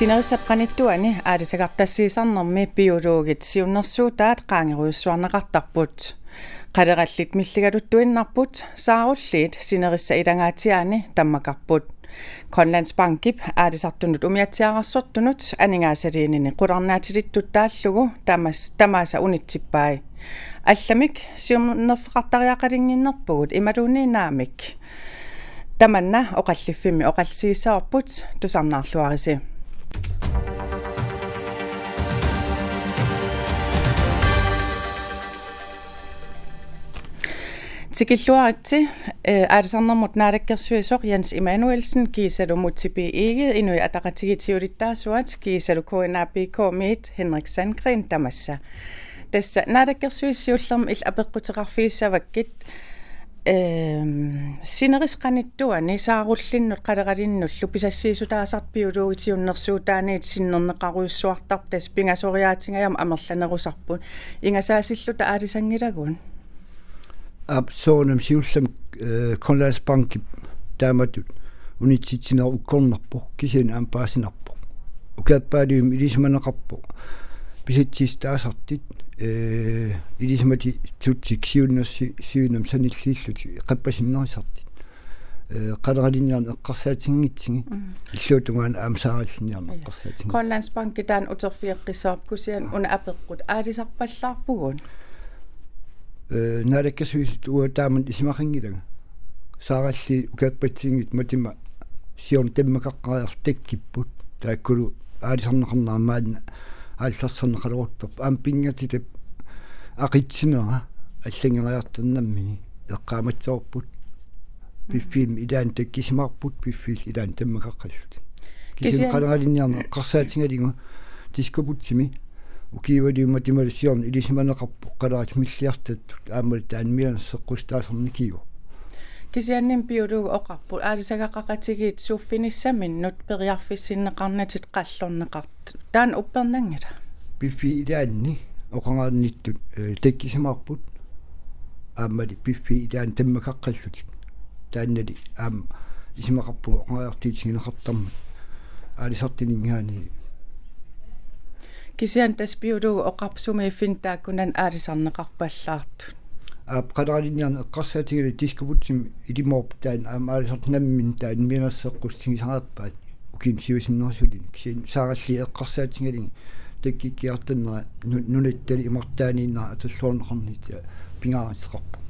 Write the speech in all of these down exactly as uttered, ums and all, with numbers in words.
Sinerissap qanittuani aalisagartassiisarnermi biologit siunnersuutaat qaangerujussuarneqartarput. Qalerallit milligaluttuinnarput, saarulliit sinerissap ilangaatsiaani tammakarput. Grønlandsbankip aalisartunut umiatsiaararsortunut aningaasaliinini qularnaatilittuttaallugu tamas-, tamaasa unitsippai. Allamik siunnerfeqartariaqalinnginnerpugut imaluunniit naamik. Tamanna oqalliffimmi oqallisigissavarput, tusarnaarluarisi. Tikilluaritsi, eh, aalisarnermut naalakkersuisoq Jens Immanuelsen kiisalu Múte B. Egede, Inuit Ataqatigiit siulittaasuat kiisalu K N A P K-miit Henrik Sandgreen tamassa. Tassa naalakkersuisut siullermik illit apeqquteqarfigissavakkit, ehm, sinerissap qanittuani saarullinnut qaleralinnullu pisassiissutaasartut biologit siunnersuutaanit sinnerneqarujussuartarput, tassa pingasoriaatingajammat amerlanerusarput. Ingasaasilluta aalisanngilagut? Aap, soorunami siullermik, eh, Grønlandsbankip taamatut unitsitsinerup ukkornarpoq, kisianni aamma paasinarpoq. Ukiappaalivimmi ilisimaneqarpoq pisatsiissutaasartut, eh, ilisimatitsissutit siunnersi-, siunermik sanilliillutik qappasinnerusartut. Eh, qaleralinniarneq eqqarsaatiginngitsumi. Mm. Illuatungaani aamma saarallinniarneq. Ja. Eqqarsaatiginngitsumi. Grønlandsbanki taanna uterfigeqqissavarput, kisianni una apeqqut: aalisarpallaarpugut? Eh, naalakkersuisut uanga taama isumaqanngilanga. Saarallit ukiorpassuit matuma siorna tammakaqqaartartut takkupput. Taakkulu aalisarneqarnerat maanna aallarserneqaleruttorpoq. Aamma pingaartitap aqutsinera allanngoriartornermini eqqaamassavarput. Piffissami ilaanni takkisimaarput, piffissap ilaanni tammakaqqallutik. Kisianni kisianni qaleralinniarneq eqqarsaatigalugu Diskobugtimi ukiualuit matumali siorna ilisimaneqarpoq, qalerat milliartattut, aammalu taanna mianersoqqussuutaasarneq ikiuvoq. Kisiannimi biologit oqarput aalisagaqaqatigiit suffinissaminnut periarfissinneqarnatik qallorneqartut. Taanna uppernanngilaq? Piffissap ilaanni oqarnittut, eh, takkisimaarput. Aammali piffissap ilaanni tammakaqqallutik. Taannali aamma isumaqarpunga oqariartuutigineqartarmat aalisartuninngaanniit. Kisianni tassa biologit oqarput sumiiffinni taakkunani aalisarneqarpallaartut. Aap, qaleralinniarneq eqqarsaatigalugu Diskobugtimi ilimoorpoq taanna aamma aalisartut namminneq taanna mianersoqqussuutigisariaqarpaat ukiuni siusinnerusulluni. Kisianni saarallit eqqarsaatigalugit takkukkiartornera nu-, nunattali imartaaniinnera atorluarneqarnissaa pingaaruteqarpoq.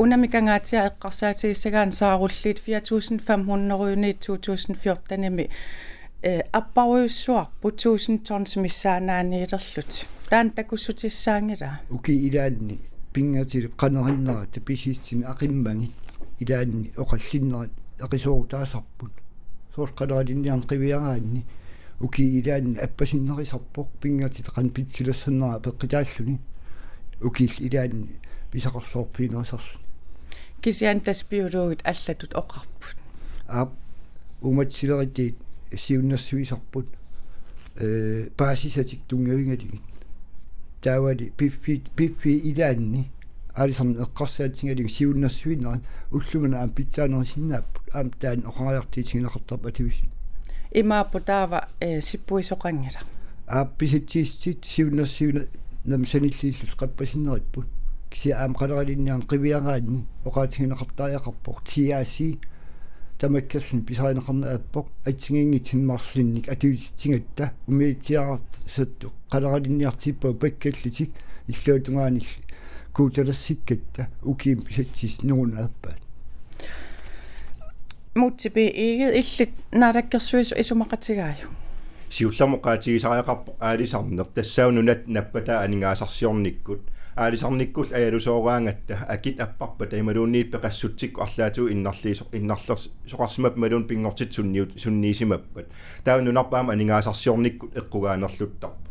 Unami Kangaatsiaq eqqarsaatigissagaanni saarulliit fire tusind fem hundrede-uniit to tusind fjorten-imi, eh, apparujussuarput tusind tons missaannaaniilerlutik. Taanna takussutissaanngilaa? Ukiup ilaanni pingaartitat qanerinnera tapissitsineq aqimmagit ilaanni oqallinnerat eqisoorutaasarput. Soorlu qaleralinniarneq qiviaraanni ukiup ilaanni appasinnerusarpoq, pingaartitaq qanoq pitsilersornera peqqutaalluni ukiup ilaanni pisaqarluarfiginerusarluni. Kisianni tassa biologit allatut oqarput. Aap, uumatsileritiit siunnersuisarput, eh, paasisatik tunngavigalugit. Taavali piffi-, piffissap ilaanni aalisarneq eqqarsaatigalugu siunnersuinerat ullumimut aamma pitsaanerusinnaapput. Aamma taanna oqariartuutigineqartarpoq atuisut. Imaappoq taava, eh, sippuisoqanngilaq? Aap, pisatsiissutitut siunnersuinermik sanilliillutik qappasinnerupput. Kisianni aamma qaleralinniarneq qiviaraanni oqaatigineqartariaqarpoq T R C tamakkerluni pisarineqarneq ajorpoq, assigiinngitsunik marlunnik atuutitsigatta umiatsiaarartut qaleralinniartippagut pakkallutik illuatungaanillu kuutalersikkatta ukiumi pisatsiissut nungunneq ajorpaat. Múte B. Egede, illit naalakkersuisoq isumaqatigaajuk? Siullermik oqaatigisariaqarpoq aalisarneq tassaavoq nunatta nappataa aningaasarsiornikkut. Aalisarnikkullu ajalusooraangatta akit apparpata imaluunniit peqassutsikkut arlaatigut innarliiso-, innarlersoqarsimappat imaluunniit pinngortitaq sunniut-, sunniisimappat. Taava nunarput aamma aningaasarsiornikkut eqqugaanerluttarpoq.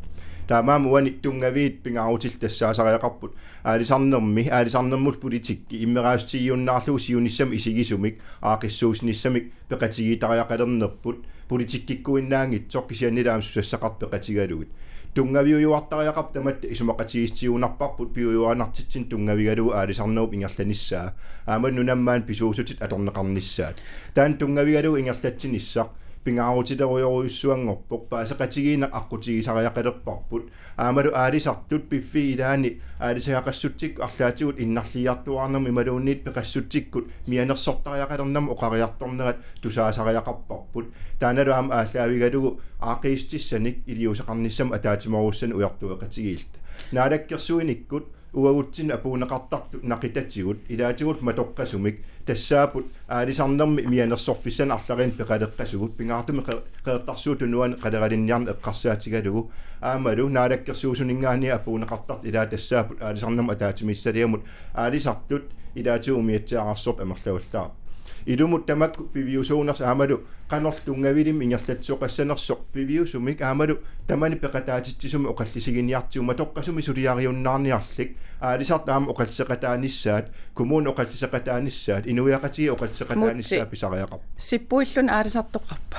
Taamaammat uani tunngaviit pingaarutillit tassaasariaqarput aalisarnermi, aalisarnermullu politikki immeraasutigiunnaarlugu siunissami isigisumik, aaqqissuussinissamik peqatigiittariaqalernerput, politikkikkuinnaanngitsoq kisiannili aamma susassaqartut peqatigalugit. Tunngaviujuartariaqarpoq tamatta isumaqatigiissutigiunnarparput piujuaannartitsineq tunngavigalugu aalisarnerup ingerlanissaa. Aamma nunammaani pisuussutit atorneqarnissaat. Taanna tunngavigalugu ingerlatsinissaq pingaarutilerujorujussuanngorpoq, paaseqatigiinneq aqqutigisariaqalerparput. Aammalu aalisartut piffissap ilaani aalisagaqassutsikkut arlaatigut innarliartuaarnermut imaluunniit peqassutsikkut mianersortariaqalernermut oqariartornerat tusaasariaqarparput. Taannalu aamma aallaavigalugu aaqqiissutissanik iliuuseqarnissamut ataatsimoorussanik ujartueqatigiilluta. Naalakkersuinikkut uagutsinnut apuunneqartartut naqitatigut ilaatigullu matoqqasumik tassaapput aalisarnermi mianersorfissanik arlariinnik peqaleqqasugut, pingaartumik Qe-, Qeqertarsuup Tunuani qaleralinniarneq eqqarsaatigalugu, aammalu naalakkersuisuninngaanniit apuunneqartartut ilaat tassaapput aalisarnermut ataatsimiititaliamut aalisartut ilaatigut umiatsiaararsuartut amerlavallaarput. Ilumut tamakku piviusuunersut aammalu qanorlu tunngavilimmik ingerlatsisoqassanersoq piviusumik aammalu tamanit peqataatitsisumik oqallisiginiartigu matoqqasumik suliariunnaarniarlik, aalisartut aamma oqalliseqataanissaat, kommunit oqalliseqataanissaat, inuiaqatigiit oqalliseqataanissaat Mutsi. Pisariaqarpoq. Sippuilluni aalisartoqarpa?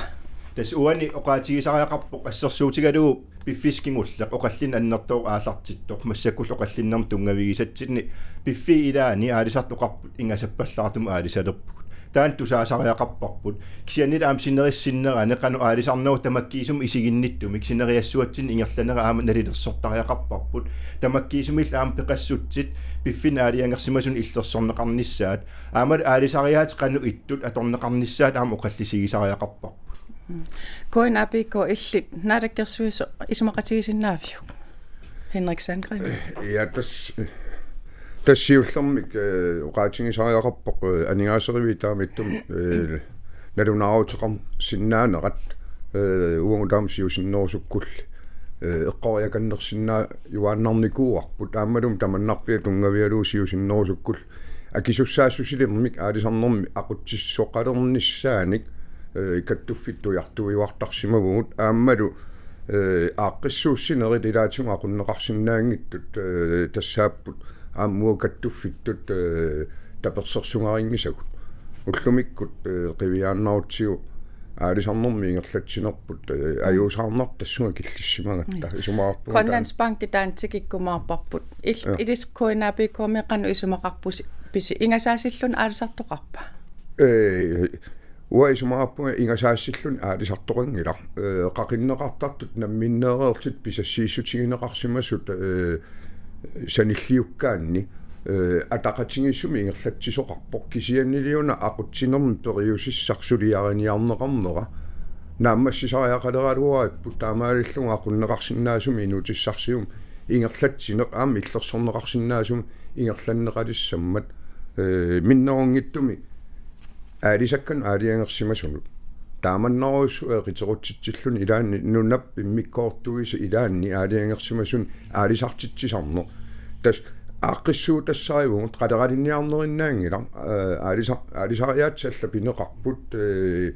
Tassa uani oqaatigisariaqarpoq assersuutigalugu piffissaq kingulleq oqallinneq annertooq aallartittoq, massakkullu oqallinnermut tunngavigisatsinni, piffissap ilaani aalisartoqarput ingasappallaartumik aalisalerpugut. Taanna tusaasariaqarparput. Kisiannili aamma sinerissap sinnerani qanoq aalisarnerup tamakkiisumik isiginnittumik sineriassuatsinni ingerlanerat aamma nalilersortariaqarparput. Tamakkiisumillu aamma peqassutsit piffinnik aalajangersimasunik illersorneqarnissaat, aammalu aalisariaatit qanoq ittut atorneqarnissaat aamma oqallisigisariaqarparput. K N A P K illit naalakkersuisoq isumaqatigisinnaaviuk? Henrik Sandgreen. Ja, tassa, tassa siullermik, eh, oqaatigisariaqarpoq, eh, aningaaseriviit taamaattumik, eh, nalunaaruteqarsinnaanerat, eh, uagut taama siusinnerusukkulli, eh, eqqoriakannersinnaajuaannarnikuuarput, aammalumi tamannarpiaq tunngavigalugu siusinnerusukkulli akisussaassusilimmik aalisarnermi aqutsisoqalernissaanik, eh, kattuffittut ujartuiuartarsimavugut, aammalu, eh, aaqqissuussinerit ilaatigut aqunneqarsinnaanngitsut, eh, tassaapput aamma uagut kattuffittut, eh, tapersersorniarniarunngisagut. Ullumikkut, eh, qiviaannarutsigu aalisarnermi ingerlatsinerput, eh, ajuusaarnartoq tassunga killissimagatta. Mm. Isumaqarpunga taanna. Grønlands Banki taanna tikikkumaarparput. Il-, Ja. Ilissi K N A P K-mi qanoq isumaqarpusi, pisi ingasaasilluni aalisartoqarpa? Eh, uanga isumaqarpunga ingasaasilluni aalisartoqanngilaq. Eh, qaqinneqartartut namminneereerlutik pisassiissutigineqarsimasut, eh, sanilliukkaanni, eh, ataqatigiissumik ingerlatsisoqarpoq, kisianniliuna aqutsinermi periusissaq suliariniarneqarnera naammassisariaqaleraluaripput, taamaalillunga aqunneqarsinnaasumik inuutissarsiummik ingerlatsineq aamma illersorneqarsinnaasumik ingerlanneqalissammat, eh, minnerunngitsumik aalisakkanut aalajangersimasunut. Taamannarujussuaq eqiterutsitsilluni ilaanni nunap immikkoortuisa ilaanni aalajangersimasunut aalisartitsisarneq. Tassa aaqqissuutassarivugut, qaleralinniarnerinnaanngilaq, eh, aalisa-, aalisariaatsit allat pineqarput, eh,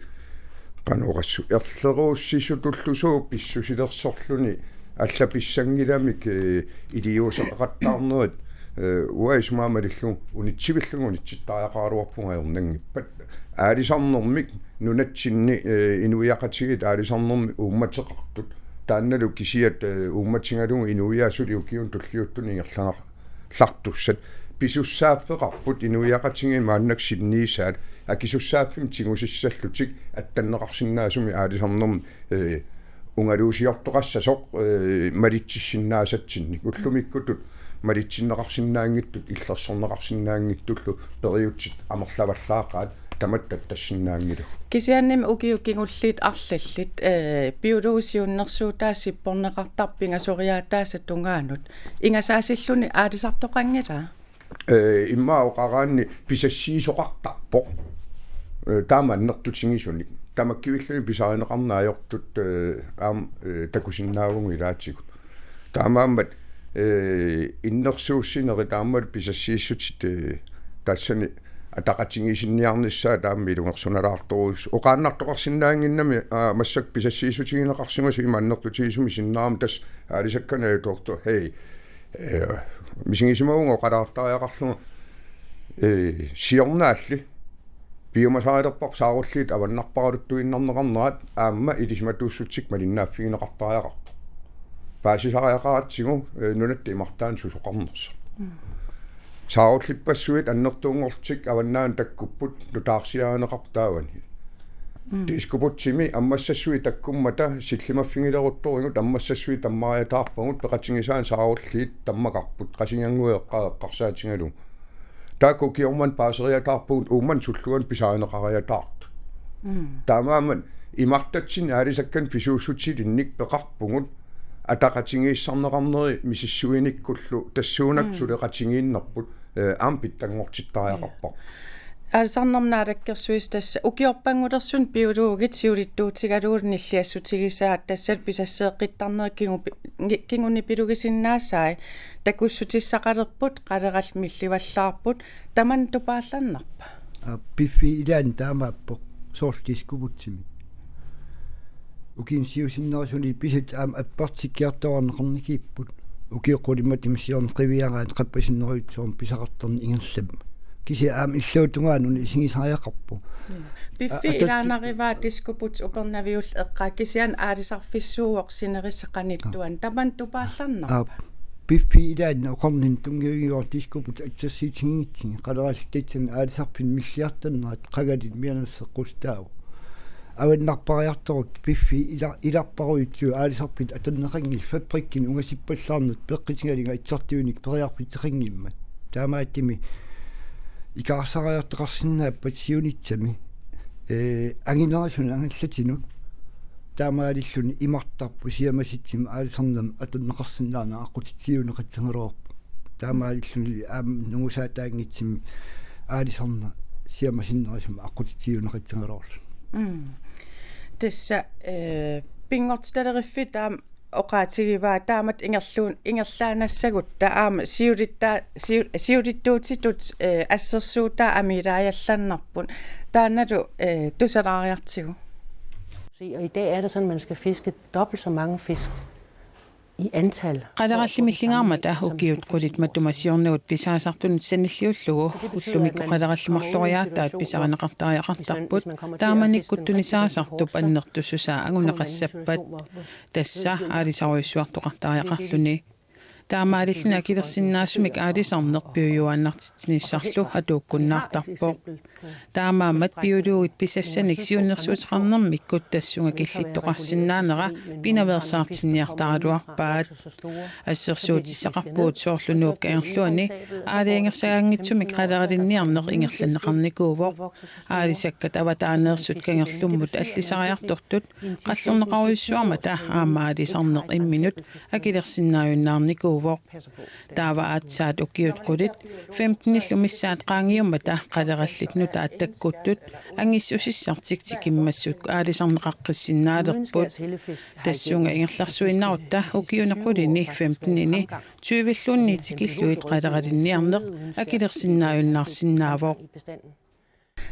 qanoq oqassuunga, erleruussisutullusuup pissusilersorluni allapissanngilamik, eh, iliuuseqaqattaarnerit, eh, uanga isumaga malillugu unitsivillugu unitsittariaqaraluarpunga ajornanngippat. Aalisarnermik nunatsinni, eh, inuiaqatigiit aalisarnermi uummateqartut. Taannalu kisiat, eh, uummatigalugu inuiaat suli ukiuni tulliuttuni ingerlaga-, -lartussat. Pisussaaffeqarput inuiaqatigiit maannakkut sinniisaat, akisussaaffimmik tigusissallutik attanneqarsinnaasumik aalisarnermi, eh, ungaluusiortoqassasoq, eh, malitsissinnaassatsinnik. Ullumikkutut malitsinneqarsinnaanngitsut illersorneqarsinnaanngitsullu periutsit amerlavallaaqaat, tamatta attassinnaanngilagut. Kisiannimi ukiut kingulliit arlallit, eh, biologisk siunnersuutaasa sipporneqartarpoq pingasoriaataasa tungaanut. Ingasaasilluni aalisartoqanngilaa? Eh, immaqa oqaraanni pisassiisoqartarpoq. Eh, taama annertutigisunik. Tamakkivilluni pisarineqarneq ajortut, eh, aamma, eh, takusinnaavugut ilaatigut. Taamaammat, eh, innersuussinerit aammalu pisassiissutit, eh, tassani ataqatigiissinniarnissaat aamma ilungersunalaartorujussuuvoq. Oqaannartoqarsinnaannginnami, aa, massakkut pisassiissutigineqarsimasut ima annertutigisumik sinnerama tassa aalisakkanik ajutoortoq. Hej, eh, misigisimavunga oqalaartariaqarlunga, eh, siornaalli piumasarilerparput saarulliit avannarparaluttuinnarneqarnerat aamma ilisimatuussutsikkut malinnaaffigineqartariaqartoq. Paasisariaqaratsigu, eh, nunatta imartaani susoqarnersoq. Mm. Saarullippassuit annertuunngorlutik avannaani takkupput nutaarsiarineqarpoq taavani. Mm. Diskobuksimi ammassassuit takkummata sillimaffigileruttorigut ammassassuit tammariataarpagut, peqatigisaanik saarulliit tammakarput, Qasigiannguit eqqaa eqqarsaatigalugu. Taakku ukioq manna paaseriataarpagut, uumman sulluan pisarineqariataartut. Mm. Taamaammat imartatsinnik aalisakkanik pisuussutilinnik peqarpugut, ataqatigiissarneqarneri misissuinikkullu tassuunakkut Mm. suleqatigiinnerput, eh, aamma pitsanngortittariaqarpoq. Aalisarnermut naalakkersuisut tassa ukiorpanngulersuni biologit siulittuutigalugu nilliassutigisaat, tassa pisasseeqqittarnerit kingupi-, ngi-, kingunipilugisinnaasaat, takussutissaqalerput, qalerallit millivallaarput, tamanna tupaallannarpa? Aa, piffiit ilaanni taamaappoq, soorlu diskobuksimi. Ukiuni siusinnerusunik pisatit aamma appartikkiartuaarneqarnikipput. Ukioq qulit matuma siorna qiviaraanni qappasinnerujussuarmik pisaqartarneq ingerlammat. Kisianni aamma illuatungaanut isigisariaqarpoq. Piffiit A-, atat-, ilaanarivaa diskobuks upernaviulleq eqqaa, kisianni aalisarfissuuvoq sinerissap qanittuani. Tamanna tupaallannarpa? Aa, piffiit ilaanni oqarninni tunngavigalugu diskobuks assersuutiginngitsugut, qalerallit tassani aalisarfinnut milliartarnerat qangali mianersoqqussaavoq. Avannarpariartoruk piffiit ila-, ilarparujutsigu aalisarfittut atorneqanngillat, fabrikkini ungasippallaarneq peqqutigalugu assartuunik periarfisseqanngimmat. Taamaattumik ikaarsaariartoqarsinnaappat siunissami, ee, anginerusuni angallatinut. Taamaalilluni imartarput siammasitsimi aalisarnermik atorneqarsinnaaneq aqqutissiuunneqassagaluarpoq. Taamaalilluni aamma nungusaataanngitsumik aalisarneq siammasinnerusumik aqqutissiuunneqassagaluarluni. Mm. Tassa, eh, Pinngortitaleriffik taama oqaatigivaa, taamatut ingerluun-, ingerlaannassagutta aamma siulittaa-, siu-, siulittuutitut, eh, assersuutaa amilaajallarnarput. Taannalu, eh, tusalaariartigu. Se, og i dag er det sådan, at man skal fiske dobbelt så mange fisk i antal. Qalerallit milligaarmata ukiut qulit matuma siornagut pisaasartunut sanilliullugu ullumikkut qalerallit marloriaataat pisarineqartariaqartarput, taamanikkut tunisaasartup annertussusaa anguneqassappat. Tassa aalisarujussuartoqartariaqarluni. Taamaalilluni akilersinnaasumik aalisarneq piujuaannartitsinissarlu atuukkunnaartarpoq. Taamaammat biologit pisassanik siunnersuuteqarnermikkut tassunga killittoqarsinnaanera pinaveersaartinniartaraluarpaat. Assersuutissaqarpugut soorlu Nuuk Kangerluani aalajangersaanngitsumik qaleralinniarneq ingerlanneqarnikuuvoq. Aalisakkat avataaneersut kangerlummut allisariartortut qallerneqarujussuarmata aamma aalisarneq imminut akilersinnaajunnaarnikuuvoq. Taava aatsaat ukiut qulit femtenillu missaat qaangiummata qalerallit nutaat takkuttut angissusissartik tikimmassuk aalisarneqaqqissinnaalerput. Tassunga ingerlarsuinnarutta ukiuni qulini femtenini tyvilluunniit tikillugit qaleralinniarneq akilersinnaajunnaarsinnaavoq.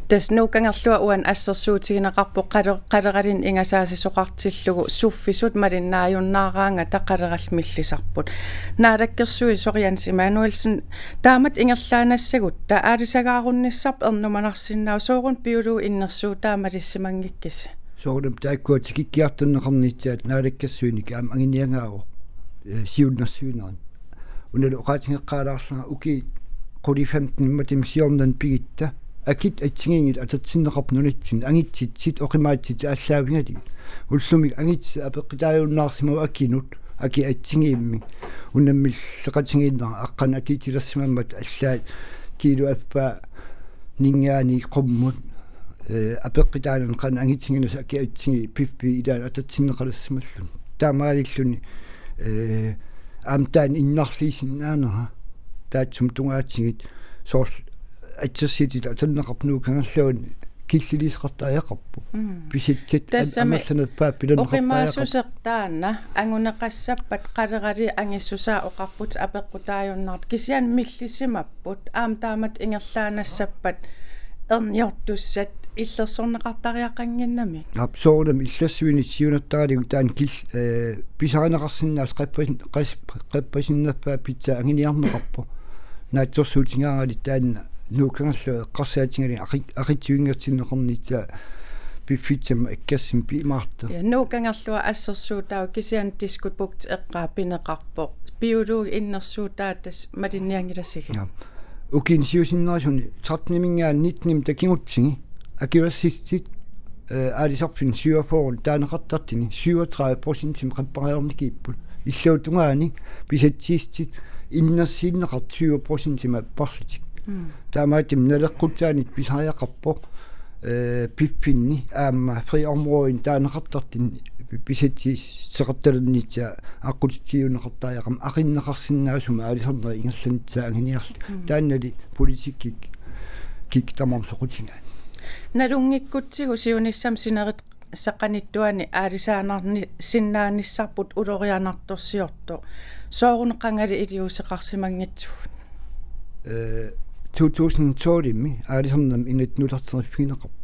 Tassa Nuuk Kangerlua uani assersuutigineqarpoq qale-, qaleralinnik ingasaasisoqartillugu suffisut malinnaajunnaaraangata qalerallit millisarput. Naalakkersuisoq Jens Immanuelsen, taamatut ingerlaannassagutta aalisagaarunnissarput ernumanarsinnaavoq, sooruna biologip innersuutaa malissimanngikkisi? Soorunami taakkua tikikkiartorneqarnissaat naalakkersuinik aamma anguniagaavoq, eh, siunnersuinerit. Unalu oqaatigeqqaalaarlunga ukiut qulit femtenit matuma siornani pigutta akit assigiinngitsut atortinneqarput nunatsinni, angitsutsit oqimaatsutit aallaavigalugit. Ullumikkut angitsutut apeqqutaajunnaarsimavoq akinut, akit assigiimmik. Unammilleqatigiinnerat aqqaneq atuutilersimammat allaat kiilu affaa ninngaani qummut, eh, apeqqutaanani qanoq angitiginersoq akit assigiit piffiit ilaat atortinneqalersimalluni. Taamaalilluni, eh, aamma taanna innarliisinnaanera taassuma tungaatigut soorlu assersuutitut atorneqarpoq Nuuk Kangerluani killiliisaqartariaqarpoq. Mm. Pisatit an-, tassami amerlanerpaat pilerneqartariaqarpoq. Oqimaassuseq taanna anguneqassappat qaleralit angissusaat oqarputit apeqqutaajunnaartut, kisianni millisimapput aamma taamatut ingerlaannassappat erniortussat illersorneqartariaqannginnamik. Aap, soorunami illersuineq siunertaralugit taanna kil-, eh, pisarineqarsinnaasoq qappas-, qas-, qappasinnerpaap pitsaa anguniarneqarpoq. Naatsorsuutigaaraluit taanna Nuuk Kangerlua eqqarsaatigalugu aqi-, aqitsuinngertinneqarnissaa piffissami akkersimmi piumaartoq. Ja, Nuuk Kangerlua assersuutaavoq kisianni Diskobugtip eqqaa pineqarpoq. Biologip innersuutaa tassa malinnianngilasigit. Ja. Ukiuni siusinnerusuni tretten-iminngaanniit nitten-imut takigutsigu. Akuersissutit eh, aalisarfinni syvogfyrre taaneqartartuni syvogtredive procentimik qappariarnikiipput. Illuatungaani pisatsiissut innersuunneqartut syv procentimik apparlutik. Mm. Taamaattumik naleqqutsaanit pisariaqarpoq, eh, piffinni aamma friområdini taaneqartartuni pisatsiissuteqartalernissaa aqqutissiuunneqartariaqarmat aqinneqarsinnaasumik aalisarnerit ingerlannissaat anguniarlutik. Mm. Taannali politikkikkut tamarmik soqutigaat. Nalunngikkutsigu siunissami sinerissap qanittuani aalisaanarni-, sinnaanissarput ulorianartorsiortoq. Sooruna qangali iliuuseqarsimanngitsugut? Eh, to tusind tolv-imi aalisarnermi inatsit nutarteriffigineqarput.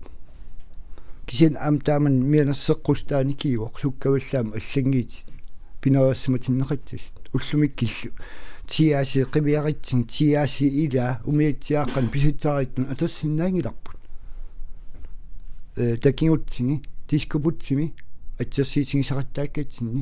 Kisianni aamma taamani mianersoqqussutaa nikiivoq sukkavallaamik allannguutit pinaveersimatinneqassasoq. Ullumikkillu T R C qiviaritsi, T R C ilaa umiatsiaaqqanik pisassaaruttut atorsinnaanngilarput. Eh, takugutsigit, diskobuksimi, assersuutigisaqattaakkatsinni,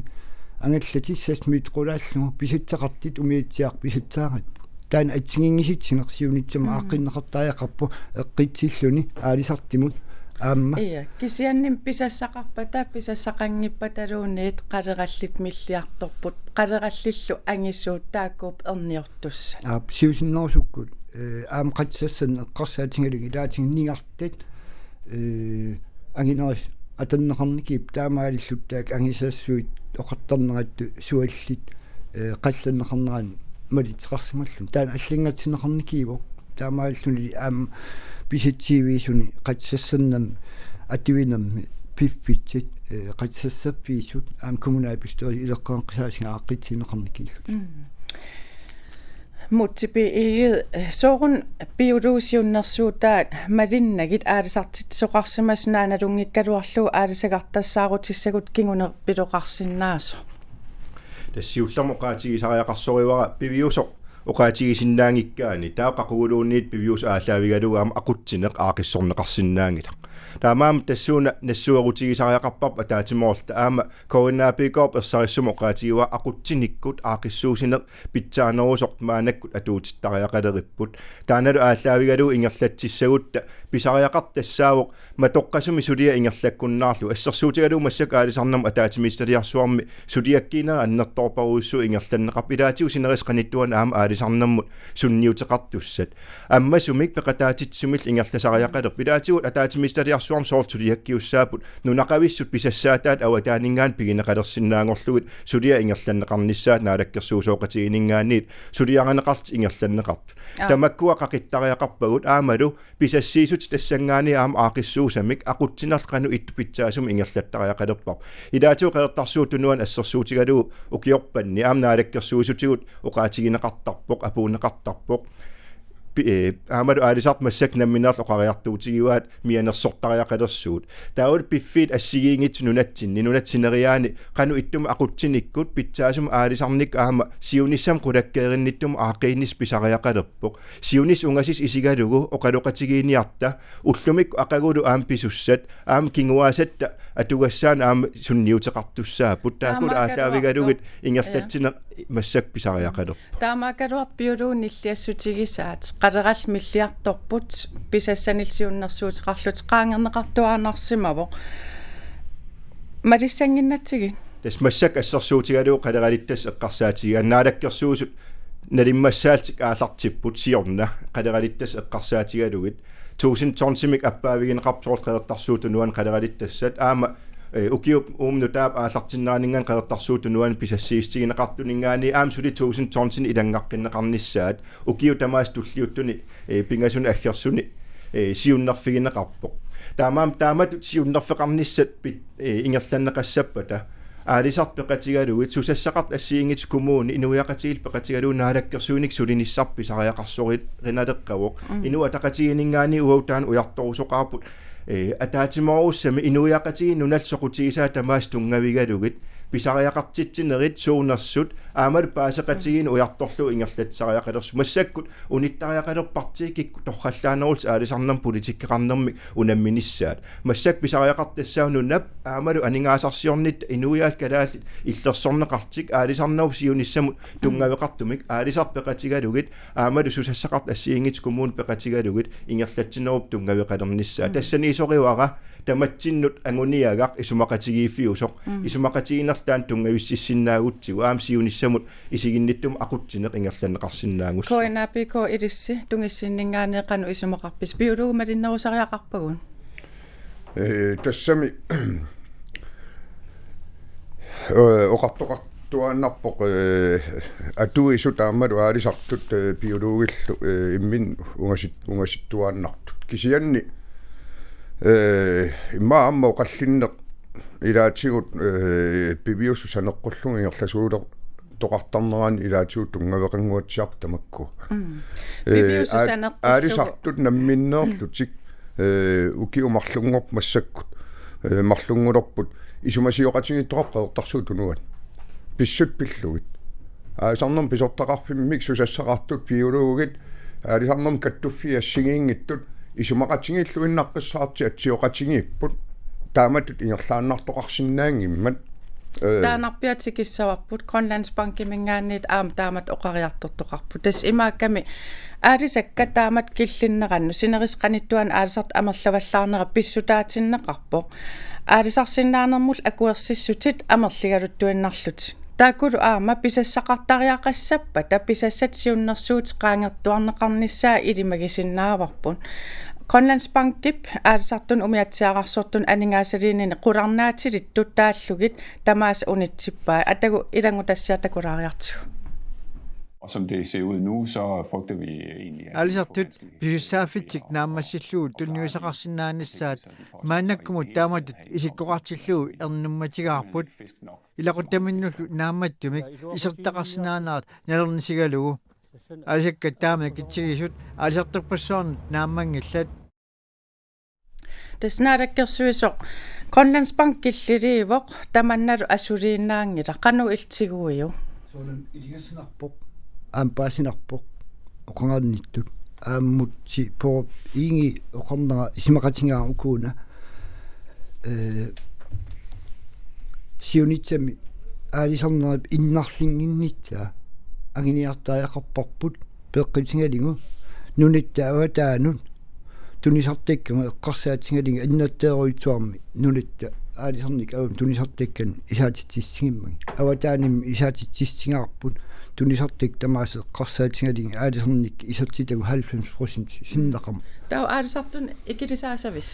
angallatit seks meter qulaallugu, pisassaqartut umiatsiaaqqat pisassaaripput. Taanna assigiinngissutsineq siunissami Mm. aaqqinneqartariaqarpoq eqqissilluni aalisartumut aamma. Ia, kisianni pisassaqarpata, pisassaqanngippataluunniit qalerallit milliartorput, qalerallillu angisuut taakkuupput erniortussat. Aap, siusinnerusukkut, eh, aamma qatsassanneq eqqarsaatigalugu ilaatigut nigartat, eh, angineris atorneqarnikiipput taamaalilluttaaq angisassuit oqartarnerattut suallit, eh, qallanneqarneranni malitseqarsimalluni. Taanna allanngortinneqarnikiivoq. Taamaalilluni aamma pisatsiiviisuni qatsassannermi atuinermi piffissat, eh, qatsassaffiisut aamma kommunalbestyrelsip ileqqorinqisaasunga aaqqissuunneqarnikiillutik. Mm. Múte B. Egede, sooruna biologip siunnersuutaat malinnagit aalisartitsisoqarsimasoq nalunngikkaluarlugu aalisagartassaarutissagut kingunerpiloqarsinnaasoq? Tassa siullermik oqaatigisariaqarsorivara piviusoq oqaatigisinnaanngikkaanni, taava qaquguluunniit piviusoq aallaavigalugu aamma aqutsineq aaqqissorneqarsinnaanngilaq. Taamaammat tassuuna nassuerutigisariaqarparput ataatsimoorluta, aamma K N A P K-p ersarissumik oqaatigivara aqutsinikkut aaqqissuussineq pitsaanerusoq maannakkut atuutittariaqaleripput. Taannalu aallaavigalugu ingerlatsissagutta pisariaqartoq tassaavoq matoqqasumik suliaq ingerlakkunnaarlugu. Assersuutigalugu massakkut aalisarnermut ataatsimiititaliarsuarmi suliakkiinerit annertoorparujussuit ingerlanneqarput, ilaatigut sinerissap qanittuani aamma aalisarnermut sunniuteqartussat. Ammasumik peqataatitsisumillu ingerlasariaqalerpoq. Ilaatigut ataatsimiititaliarsuarmi soorlu suliakkiussaapput, nunaqavissut pisassaataat avataaninngaanniit pigineqalersinnaanngorlugit suliaq ingerlanneqarnissaat naalakkersuisooqatigiinninngaanniit suliarineqarlutik ingerlanneqartut. Aa. Tamakkua qaqittariaqarpagut aammalu pisassiissutit tassanngaanniit aamma aaqqissuussamik aqutsinerlu qanoq ittoq pitsaasumik ingerlattariaqalerparput. Ilaatigut Qeqertarsuup Tunuani assersuutigalugu ukiorpanni aamma naalakkersuisutigut oqaatigineqartarpoq, apuunneqartarpoq. Pi-, eh, aammalu aalisartut massakkut nammineerluni oqariartuutigivaat mianersortariaqalersugut. Taavalu piffiit assigiinngitsut nunatsinni, nunatta sineriaani qanoq ittumik aqutsinikkut pitsaasumik aalisarnikkut aamma siunissami qulakkeerinnittumi aaqqiinnissaq pisariaqalerpoq. Siunissaq ungasissaq isigalugu oqaloqatigiinniarta ullumikkut aqagulu aamma pisussat aamma kinguaassatta atugassaannut aamma sunniuteqartussaapput. Taakkulu aallaavigalugit ingerlatsineq massakkut pisariaqalerpoq. Taamaakkaluartoq biologit nilliassutigisaat, qalerallit milliartorput, pisassanillu siunnersuuteqarlutik qaangerneqartuaannarsimavoq. Malissannginnatsigit? Tassa massakkut assersuutigalugu qaleralittassat eqqarsaatigigaat, naalakkersuisut nalimmassaallutik aallartipput siorna qaleralittassat eqqarsaatigalugit. Tusind tonsimik appaavigineqarpoq soorlu Qeqertarsuup Tunuani qaleralittassat. Aamma, eh, ukiup uuma nutaap aallartinneraninngaanniit Qeqertarsuup Tunuani pisassiissutigineqartuninngaanniit aamma suli tusind tonsinik ilanngaqqinneqarnissaat ukiut tamaasa tulliuttuni, eh, pingasuni aggersuni, eh, siunnerfigineqarpoq. Taamaammat taamatut siunnerfeqarnissat pit-, eh, ingerlanneqassappata aalisartut peqatigalugit susassaqartut assigiinngitsut kommunit inuiaqatigiillu peqatigalugit naalakkersuinikkut sulinissarput pisariaqarsorinaleqqavoq. Mm. Inuit Ataqatigiinninngaanniit uagut taanna ujartorusoqaarput, eh, ataatsimoorussamik inuiaqatigiit nunallu soqutigisaat tamaasa tunngavigalugit pisariaqartitsinerit suunersut aammalu paaseqatigiinneq ujartorlugu ingerlatsisariaqalersoq. Massakkut unittariaqalerpartiikkikku torrallaanerullutik aalisarnermut politikkeqarnermik unamminissaat. Massakkut pisariaqartoq tassaavoq nunap aammalu aningaasarsiornitta inuiaat kalaallit illersorneqarlutik aalisarnerup siunissamut tunngaveqartumik aalisartut peqatigalugit aammalu susassaqartut assigiinngitsut kommunit peqatigalugit ingerlatsinerup tunngaveqalernissaa. Mm. Tassani Isoriuara tamatsinnut anguniagaq isumaqatigiiffiusoq. Mm. Isumaqatigiinnerlu taanna tunngavississinnaagutsigu aamma siunissamut isiginnittumi aqutsineq ingerlanneqarsinnaagussiuk. K N A P K ilissi tungissinninngaanniit qanoq isumaqarpisi? Biologit malinnerusariaqarpagut? Ee, tassami, ee, oqartoqartuaannarpoq, ee, atuisut aammalu aalisartut, ee, biologillu, ee, imminnut ungasit-, ungasittuaannartut. Kisianni, ee, immaqa aamma oqallinneq ilaatigut, ee, piviusoq saneqqullugu ingerlasuuler-, toqartarnerani ilaatigut tunngaveqannguatsiarpoq tamakku. Mm. Ee, Piviusoq aa-, saneqqullugu. Aalisartut namminneerlutik, ee, ukiut marlunngorput massakkut, ee, marlunngulerput isumasioqatigiittoqarpoq Qeqertarsuup Tunuani. Pissutsit pillugit. Aalisarnermut pisortaqarfimmik susassaqartut biologit, aalisarnermut kattuffii assigiinngitsut, isumaqatigiilluinnaqqissaartut atsioqatigiipput. Taamatut ingerlaannartoqarsinnaanngimmat. Ee. Taannarpiaq tikissavarput, Grønlandsbankiminngaanniit aamma taamatut oqariartortoqarpoq. Tassa imaakkami aalisakkat taamatut killinnerannut sinerissap qanittuani aalisartut amerlavallaarnerat pissutaatinneqarpoq. Aalisarsinnaanermullu akuersissutit amerligaluttuinnarlutik. Taakkulu aamma pisassaqartariaqassappata pisassat siunnersuutit qaangertuarneqarnissaat ilimagisinnaavarput. Grønlandsbankip aalisartunut umiatsiaararsortunut aningaasaliininni qularnaatilittut taallugit tamaasa unitsippai. Atagu ilanngutassiaq takulaariartigu. Og som det ser ud nu, så frygter vi egentlig, at Aalisartut pisussaaffitsik naammassillugu tunniussaqarsinnaanissaat maannakkumut taamatut isikkoqartillugu ernummatigaarput. Ilaquttaminnullu naammattumik isertitaqarsinnaanerat nalornisigalugu. Aalisakkat taama ikitsigisut aalisartorpassuarnut naammanngillat. Tassa naalakkersuisoq Grønlandsbank killiliivoq, tamannalu asuliinnaanngilaq, qanoq illit tiguiuk? Soorunami iligasinarpoq, aamma paasinarpoq oqarnittut. Aammut si-, po-, Ingi oqarnera isumaqatigaara ukuuna. Ee, siunissami aalisarnerip innarlinnginnissaa anguniartariaqarparput peqqutigalugu nunatta avataanut tunisartakkagut eqqarsaatigalugit annertoorujussuarmik nunatta aalisarneq aamma tunisartakkanik isaatitsissigimmagit. Avataanimmi isaatitsissigaarput tunisartakkat tamaasa eqqarsaatigalugit aalisarneq isertitagut halvfems procent sinneqarmat. Taava aalisartut ikilisaassavat?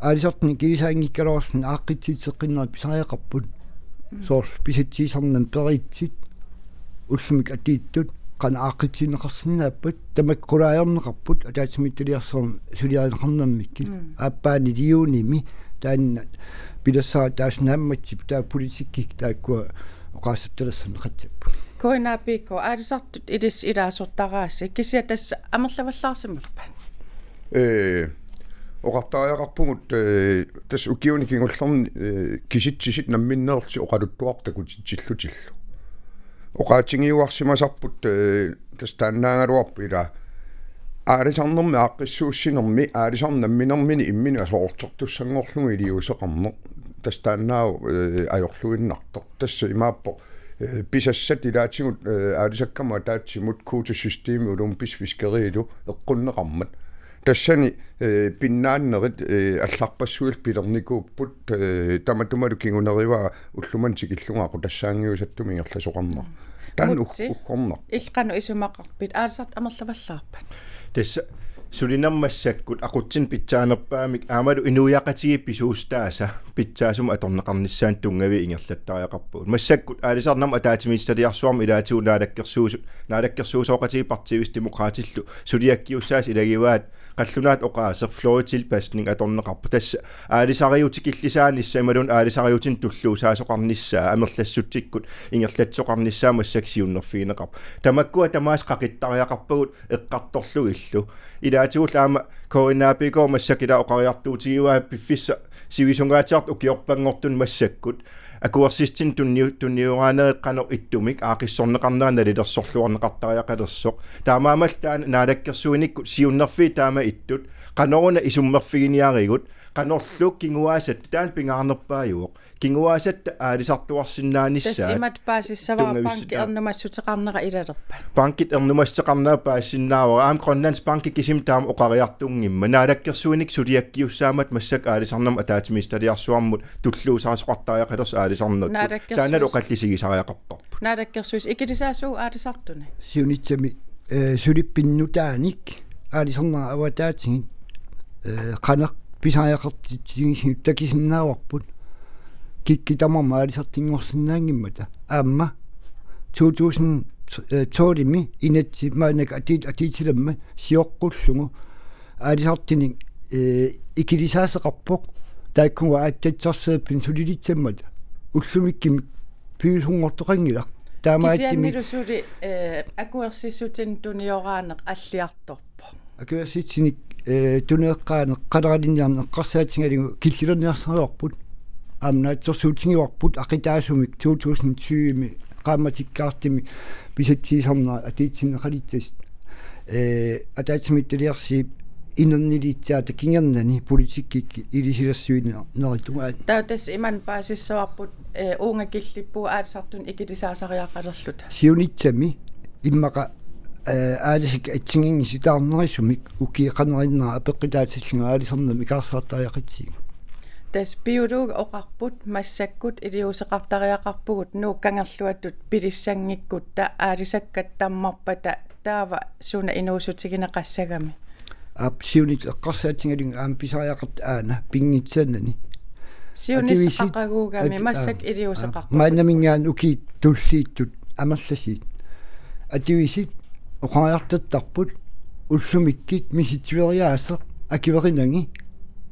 Aalisartut ikilisaanngikkaluarluni aaqqissuusseqqinnerit pisariaqarput. Mm. Soorlu pisatsiisarnermi peritsit ullumikkut atuuttut qanoq aaqqissuunneqarsinnaappat, tamakku qulaajarneqarput ataatsimiititaliarsuarmi suliarineqarnermikkit. Mm. Aappaani juunimi taanna pilersaarutaasut naammassippoq, taava politikkikkut taakkua oqaasertalersorneqassapput. K N A P K, aalisartut ilissi ilaasortaraasi, kisianni tassa amerlavallaarsimappat? Ee, oqartariaqarpugut, ee, tassa ukiuni kingullerni, ee, kisitsisit namminneerlutik oqaluttuartut takutitsillutillu. Oqaatigiuarsimasarput, ee, tassa taannaagaluarpoq ilaa. Aalisarnermi aaqqissuussinermi, aalisarnermi nammineq imminut aserortertussanngorlugu iliuuseqarneq. Tassa taannaavoq, ee, ajorluinnartoq. Tassa imaappoq, ee, pisassat ilaatigut, ee, aalisakkamut ataatsimut kvotesystemi, Olympisk Fiskerilu eqqunneqarmat. Tassani, ee, pinnaannerit, ee, allarpassuillu pilernikuupput, ee, tamatumalu kingunerivaat ullumimut tikillugu aqutassaanngiusattumik ingerlasoqarnera. Taanna ug-, Mutsi, uggornarpoq. Illit qanoq isumaqarpit, aalisartut amerlavallaarpat? Tassa sulinermi massakkut aqutsineq pitsaanerpaamik aammalu inuiaqatigiit pisuussuttaasa pitsaasumik atorneqarnissaanut tunngaviit ingerlattariaqarpugut. Massakkut aalisarnermut ataatsimiititaliarsuarmut ilaatigut naalakkersuisut, naalakkersuisooqatigiit Partii Venstre Demokraatillu suliakkiussaasa ilagivaat qallunaatut oqaaseq fløjtilpasning atorneqarpoq. Tassa aalisariutikillisaanissaq imaluunniit aalisariutinik tulluussaasoqarnissaa amerlassutsikkut ingerlatsisoqarnissaa massakkut siunnerfigineqarpoq. Tamakkua tamaasa qaqittariaqarpagut eqqartorlugillu. Ilaatigullu aamma K N A P K massakkut ilaa oqariartuutigivaa piffissaq sivisungaatsiartoq ukiorpanngortuni massakkut akuersissutinik tunniu-, tunniussaanerit qanoq ittumik aaqqissorneqarnerat nalilersorluarneqartariaqalersoq. Taamaammallu taanna naalakkersuinikkut siunnerfiit taama ittut Qanoruna isummerfiginiarigut, qanorlu kinguaasat taanna pingaarnerpaajuvoq. Kinguaasat aalisartuarsinnaanissaat. Tassa imatut paasissavara tunngavissita- banki ernumassuteqarnera ilalerpat. Bankit ernumassuteqarnera paasisinnaavara. Aamma Grønlands Banki kisimi taama oqariartunngimmat. Naalakkersuinik suliakkiussaammat massakkut aalisarnermut ataatsimiititaliarsuarmut tulluusaarsoqartariaqalersoq aalisarnertut. Naalakkersuis- Taanna oqallisigisariaqarparput. Naalakkersuis ikilisaasoq aalisartunik. Siunissami, eh, sulippit nutaanik aalisarnerat avataatigut, eh, qanoq pisariaqartitsigisut takusinnaavarput. Kikkut tamarmik aalisartunngorsinnaanngimmata. Aamma to tusind tolvimi inatsit maannakkut atuut-, atuutilermat sioqqullugu aalisartunik, eh, ikilisaasoqarpoq. Taakkununnga aatsaat sarserippit sulilissammata. Ullumikkut piviusunngortoqanngilaq. Taamaattumik kisiannili suli, eh, akuersissutinik tunioraaneq alliartorpoq. Akuersissutinik, eh, tuneqqaaneq qaleralinniarneq eqqarsaatigalugu killilerniarsarivarput. Aamma naatsorsuutigivarput aqitaasumik to tusind tyvemi qaammatikkaartumik pisatsiisarnerat atuutsinneqalersoq. Eh, ataatsimiititaliarsuup inerniliissaata kingornani politikkikkut ilisilersuinerit tungaanut. Taava tassa imatut paasissavarput, eh, uunga killippugut aalisartunik ikilisaasariaqalerluta. Siunissami immaqa, eh, aalisakkat assigiinngitsut taarnerusumik ukiut qanorinnaat apeqqutaatillugit aalisarnermik ikaarsaartariaqartigu. Tassa biologit oqarput massakkut iliuuseqartariaqarpugut Nuuk Kangerluatut pilissanngikkutta aalisakkat tammarpata taava suna inuussutigineqassagami. Aap, siunissaq eqqarsaatigalugu aamma pisariaqartoq aana pinngitsoornani. Siunissaq atuisit aqaguugami at-, massakkut aap, iliuuseqarpasippoq. Aap, maannaminngaanniit ukiut tulliuttut amerlasuut. Atuisit oqariartortarput ullumikkut misissueriaaseq akuerinagit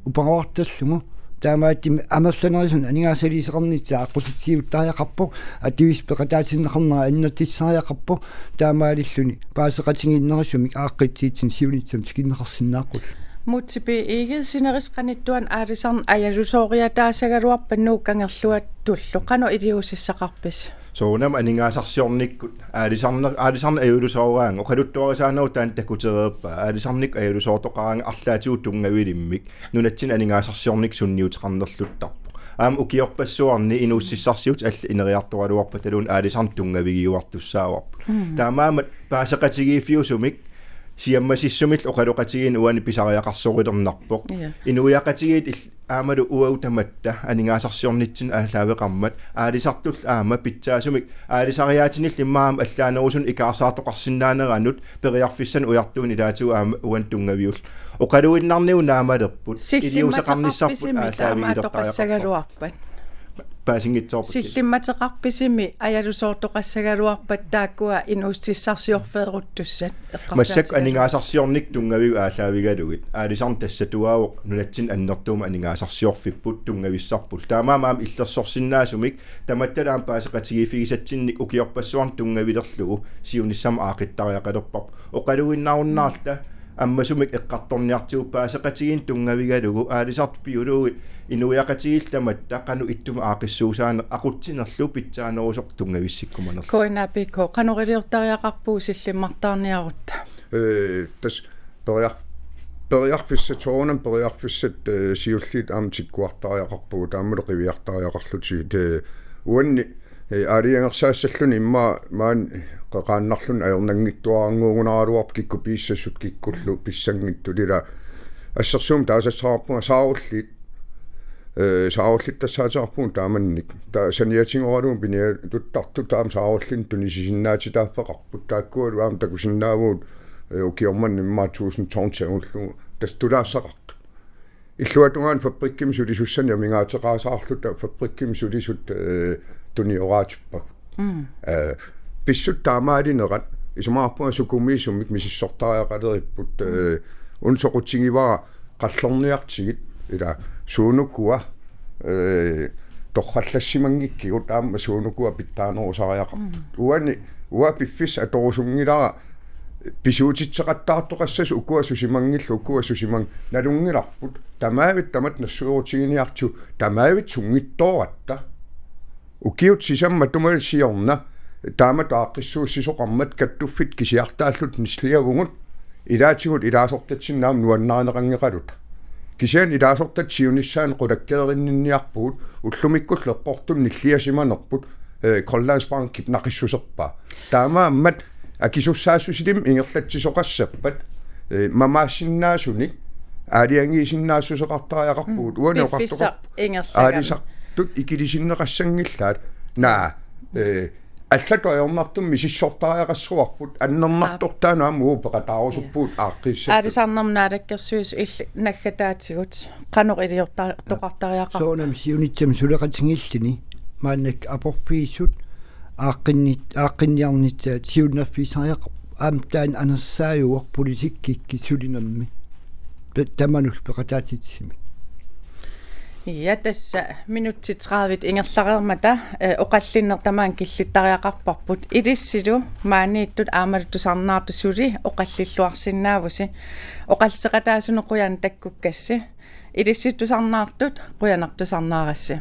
uparuartorlugu. Taamaattumik amerlanerusuni aningaasaliisoqarnissaa aqqutissiuuttariaqarpoq, atuisut peqataatinneqarnerat annertussariaqarpoq, taamaalilluni paaseqatigiinnerusumik aaqqissuussineq siunissami tikinneqarsinnaaqqullugu. Múte B. Egede, sinerissap qanittuani aalisarneq ajalusooriataassagaluarpat Nuuk Kangerluatullu, qanoq iliuusissaqarpisi? Soorunami aningaasarsiornikkut aalisarne-, aalisarneq ajalusooraangat, oqaluttuarisaanerup taanna takutereerpaa, aalisarnikkut ajalusoortoqaraangat arlaatigut tunngavilimmik nunatsinni aningaasarsiornikkut sunniuteqarnerluttarpoq. Aamma ukiorpassuarni inuussutissarsiutit allat ineriartoraluarpataluunniit aalisarneq tunngavigiuartussaavarput. Mm. Taamaammat paaseqatigiiffiusumik siammasissumillu oqaloqatigiinneq uani pisariaqarsorulernarpoq. Ja. Inuiaqatigiit il-, aammalu uagut tamatta aningaasarsiornitsinni aallaaveqarmat aalisartullu aamma pitsaasumik aalisariaatinillu immaqa aamma allaanerusunik ikaarsaartoqarsinnaaneranut periarfissanik ujartuineq ilaatigut aamma uani tunngaviullugu. Oqaluinnarnigut naammalerput, iliuuseqarnissarput sillimmateqarpisimi aallaavigilertariaqarpoq. Taamaattoqassagaluarpat. Paasinngitsoorput. Sillimmateqarpisimi ajalusoortoqassagaluarpat taakkua inuussutissarsiorfeeruttussat. Massakkut eqqarsaatigalugu aningaasarsiornikkut tunngavigut aallaavigalugit. Aalisarneq tassatuaavoq nunatsinni annertuumik aningaasarsiorfipput tunngavissarpullu. Taamaammat aamma illersorsinnaasumik tamattalu aamma paaseqatigiiffigisatsinnik ukiorpassuarni tunngavilerlugu siunissami aaqqittariaqalerparput. Oqaluinnarunnaarluta ammasumik eqqartorniartigu paaseqatigiinneq tunngavigalugu aalisartut biologit inuiaqatigiillu tamatta qanoq ittumik aaqqissuussaaneq aqutsinerlu pitsaanerusoq tunngavissikkumanerlugu. K N A P K, qanoq iliortariaqarpugut sillimmartaarniarutta? Ee, tassa periar-, periarfissat, soorunami periarfissat, ee, siulliit aamma tikkuartariaqarpugut, aammalu qiviartariaqarlutigit, ee, uanni, ee, aalajangersaassalluni immaqa maani qeqaannarluni ajornanngitsuarannguugunaraluarpoq kikkut piissasut kikkullu pissanngitsut, ila assersuummi taasassavarput saarulliit, ee, saarullittassaateqarpugut taamannak. Taava saniatigooralugu piniartuttartut taama saarulliit tunisisinnaatitaaffeqarput, taakkualu aamma takusinnaavugut, ee, ukioq manna immaqa tusind tons angullugu tassa tulaassaqartut. Illuatungaani fabrikkimi sulisussanik amigaateqaasaarluta fabrikkimi sulisut, ee, tunioraatippagut. Mm. Ee, pissutsit taamaalinerat isumaqarpunga sukumiisumik misissortariaqaleripput, ee, una soqutigivara qallorniartigit ila suunukua, ee, torrallassimanngikkigut aamma suunukua pitsaanerusariaqartut. Mm. Uani, uanga piffissaq atorusunngilara pisuutitseqattaartoqassasoq ukua susimanngillat, ukua susimang-, nalunngilarput. Tamavitta tamatta nassuerutiginiartigu, tamavitta sunngittooratta. Ukiut sisamat matuma siorna taamatut aaqqissuussisoqarmat kattuffiit kisiartaalluta nissiliavugut. Ilaatigut ilaasortatsinni aamma nuannarineqanngeqaluta. Kisianni ilaasortat siunissaanik qulakkeerinninniarpugut, ullumikkullu eqqortumik nilliasimanerput, eh, Grønlandsbankip naqissuserpaa. Taamaammat akisussaassusilimmi ingerlatsisoqassappat, eh, mamaassinnaasunik aalajangiisinnaassuseqartariaqarpugut. Mm. Uani piffissaq oqartoqarpoq ingerlaganaq. Aalisartut ikilersinneqassanngillat. Naa, eh, allatut ajornartumik misissortariaqassavarput, annernartortaanut aamma uagut peqataarusuppugut aaqqiissatut. Aalisarnermut Naalakkersuisut illit naggataatigut qanoq iliortoqartariaqarpa? Soorunami siunissami suleqatigiilluni maannakkut aporfiusut aaqqinni-, aaqqinniarnissaat siunnerfigisariaqarpoq, aamma taanna anersaajuvoq politikkikkut sulinermi. Pe-, tamanullu peqataatitsisumik. Ja, tassa minutsit tredive ingerlareermata, eh, oqallinneq tamaanga killittariaqarparput. Ilissilu maaniittut aammalu tusarnaartut suli oqallilluarsinnaavusi. Oqalliseqataasunut qujanaq takkukkassi. Ilissi tusarnaartut, qujanaq tusarnaarassi.